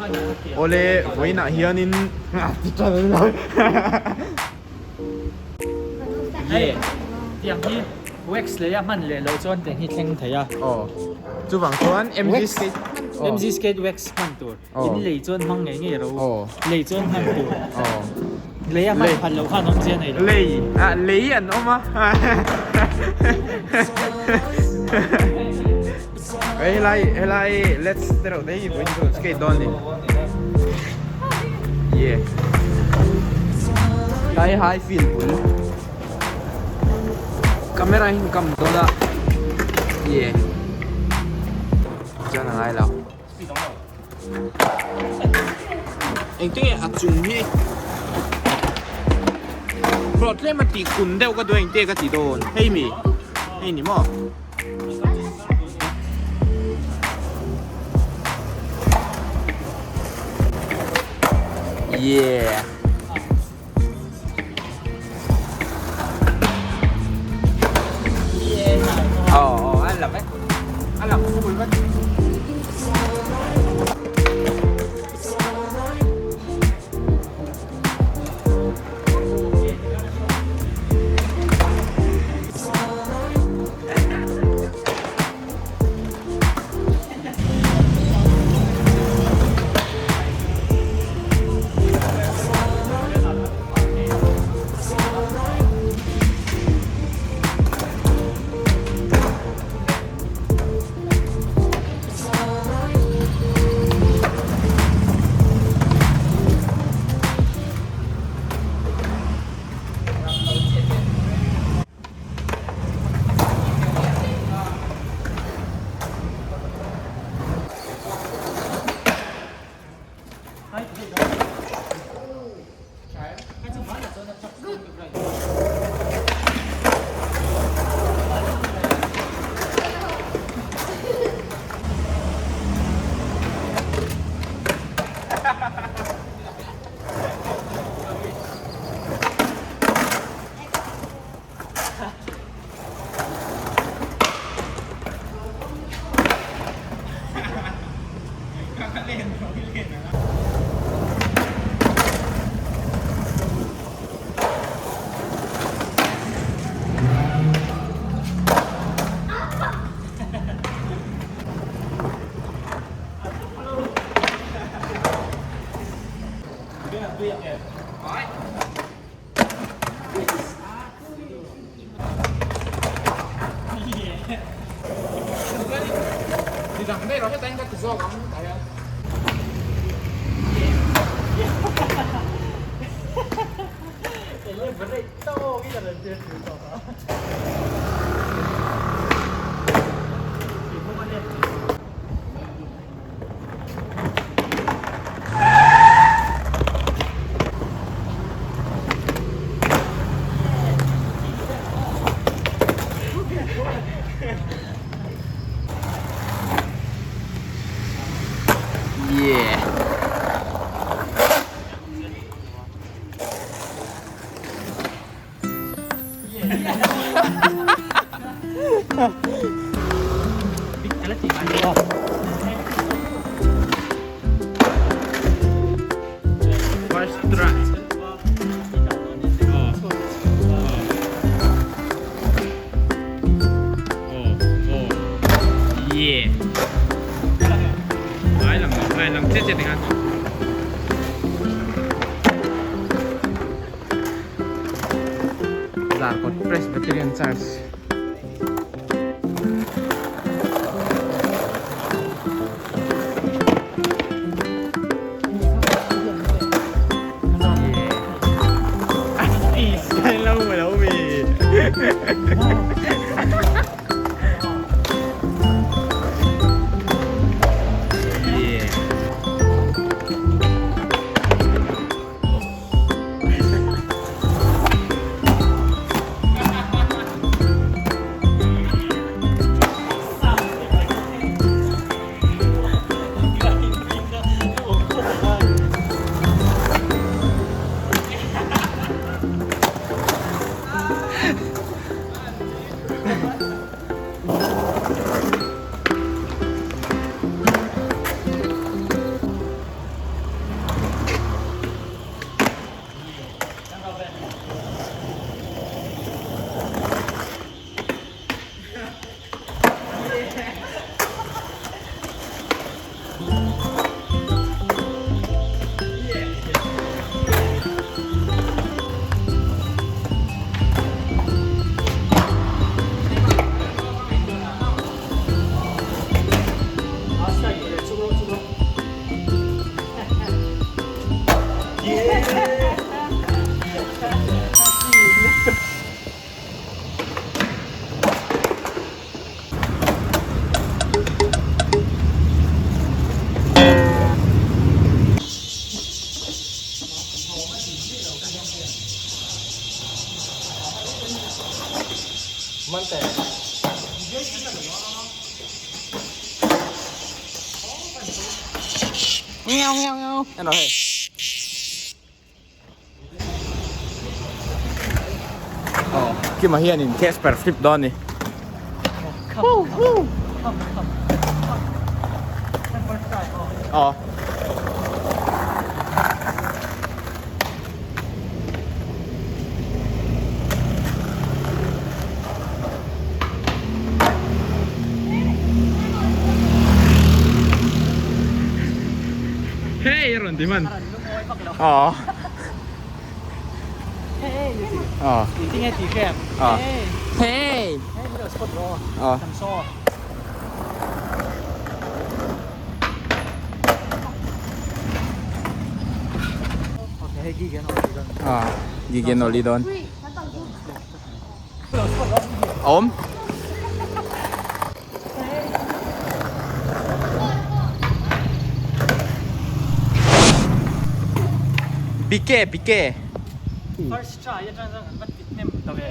Awle vawiinah hianin Hei tiang hi wax lei a hman leh loh chuan tiang hi thleng thei a. Aw chuvang chuan MG skate MG skate wax hman tur in lei chuan hmang ngei ngei ro lei chuan hman tur lei a hman phat loh khan awmzia nei lo. Lei ah lei an awm a. Hei helai helai let's te reuh te hi vawiin chu kan skate dawn a ni yeah tlai high field bul camera hi an kam dawn a yeah chuan a ngai lo engtin nge a chung hi hlawh tlem a tih kun deuh ka duh a engtin nge ka ti dawn hei mi hei ni maw. Yeah. Oh, oh, anh lập ấy. Anh lập full mất. Yeah. First try. Oh. Oh. Oh. Yeah. Ai lang ai lang chết chết anh. Zarkawt Presbyterian Church. En rawh hei. Aw Kima hianin Casper flip dawn a ni. Aw. Hey a rawn ti hman. Aw. Aw. Aw. Hey. Aw. Aw. Gigen oli dawn. Awm. Bike bike. First try atang chuan kan va ti hnem ta ve.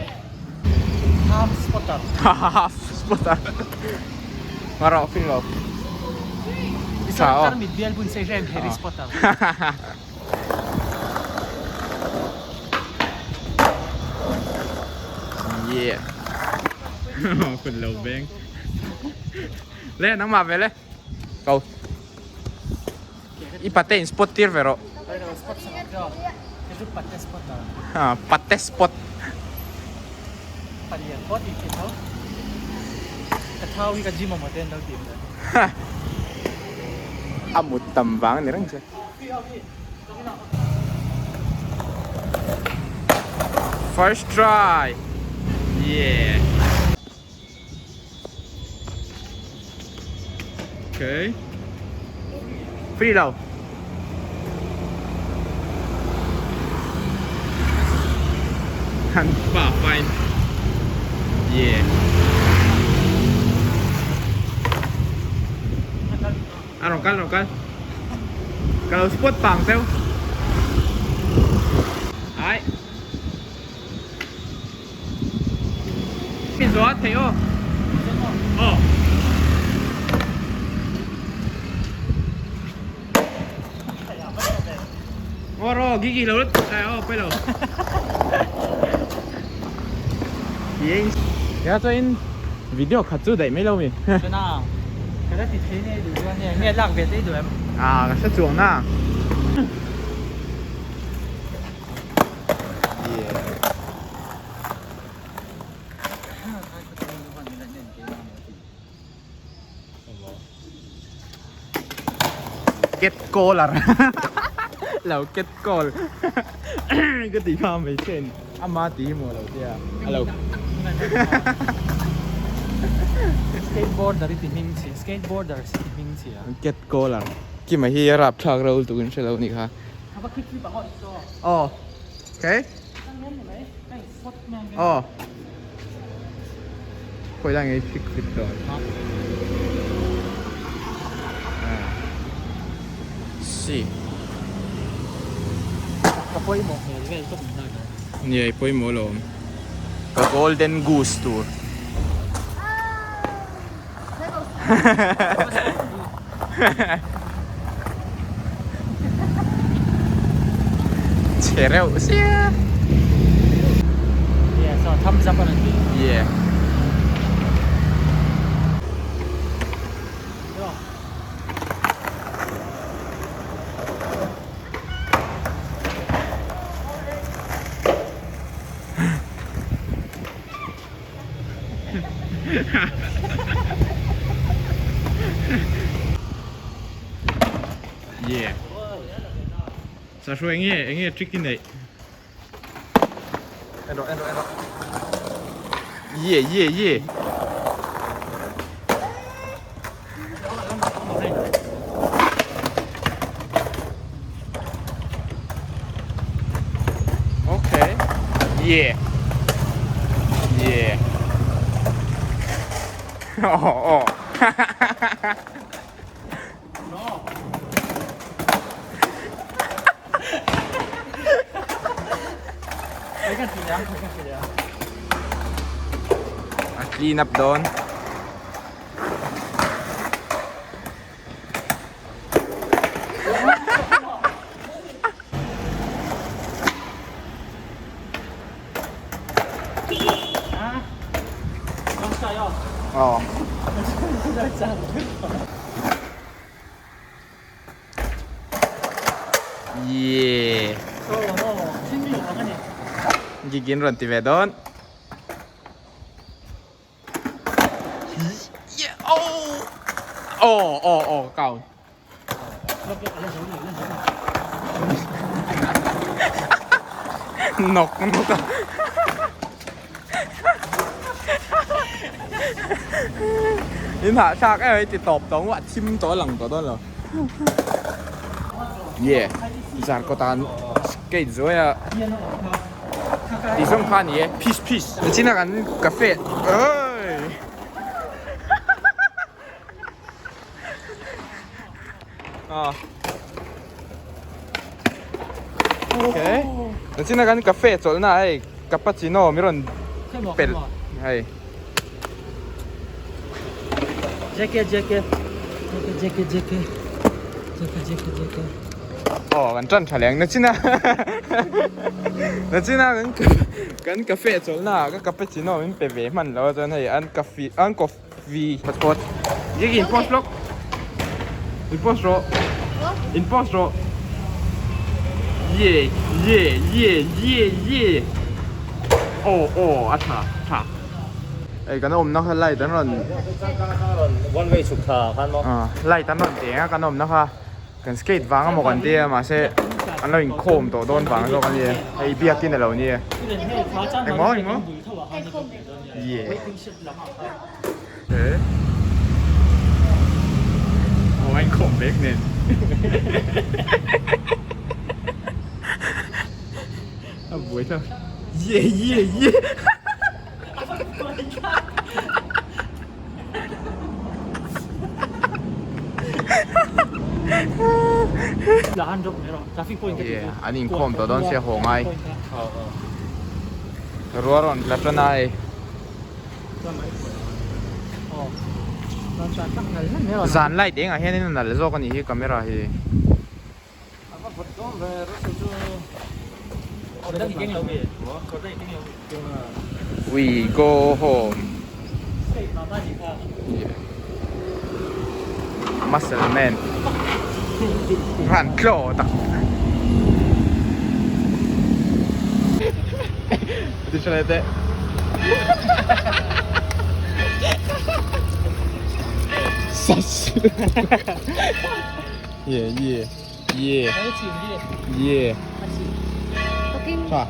Half spotter. Half spotter. Ngarawh fing lo. Tha aw. Tarmit bial bun sei rem Harry Spotter. Yeah. Kun lo veng. Le nangmah ve le. Ko. I pate in spot tir ve rawh. Ha pate spot. Palian pawh tih theih tho. Ka thau hi ka gym a maw te an lo ti ang le. A mut tam vang a ni reng che. First try. Yeah. Okay. Free lo. Han pa fine. Yeah. A rawn kal rawn kal. Ka lo spot pang teuh. Ai. Min zawh a theih aw. Aw. Aw ro gigi lo lut ai aw pai lo. Ya chuan in video khat chu daih mai lo mi. Chuna ka la ti thei nei duh chuan nge nge lak ve te i duh em? Ah ka hre chuang na. Get caller lo get call ka ti kha mai chen ama ti hi maw lo tia alo skateboarder i ti hming chhia skateboarders i ti hming chhia get caller kima hi a rapthlak reuh lutuk in hrelo anih kha aw okay Aw khawi lai nge i fik fit dawn si ka pawimawh hmel vel tawp min lak nia i pawimawh alawm ka golden goose tur Chhe reuh sia. Yeah, so thumbs up a rawn ti. Yeah. Yeah. Sa hruai enge enge trick i neih. En rawh en rawh en rawh. Yeah yeah yeah. Okay. Yeah. Yeah. Oh, oh. A clean up dawn. Yeah. Gigin rawn ti ve dawn. Yeah. Oh. Oh, oh, oh, count. Nok nok a. In hahthlak em mai ti tawp tawh ang a thim tawh a lang tawh dawn lo. Yeah, zar kawt ah skate zuai a tih zawng kha a ni e, peace peace. Nichina kan cafe oi. Ah. Okay. Nichina kan cafe chawlhna hei cappuccino mi rawn pelh hei. JK JK JK JK JK JK JK JK Aw kan tan tha leh ang nachina nachina kan kan cafe chawlhna ah ka cappuccino min pe ve hman lo a chuan hei an coffee an coffee Vi Phawt phawt. Jik in post lawk. In post rawh. In post rawh. Ye ye ye ye ye. Aw aw a tha tha. Ei kan awmna kha light an rawn One way chhuk tha khan maw? Light an rawn teng a kan awmna kha. Kan skate vang amaw kan tia mahse an lo inkhawm tawh dawn vang zawk a nia. Hei biakin a lo nia. Engmaw engmaw? Yeah. Eh? Aw a inkhawm vek nen. A buai thlak. Yeah yeah yeah. An inkhawm tawh dawn sia haw ngai. Ruah rawn tla tan a hei. Zan light engah hianin a nalh zawk a nih hi camera hi. We go home. Yeah. Muscle man. Ran tlaw tak. Ti tha teh. Sas. Yeah yeah yeah yeah. Tha.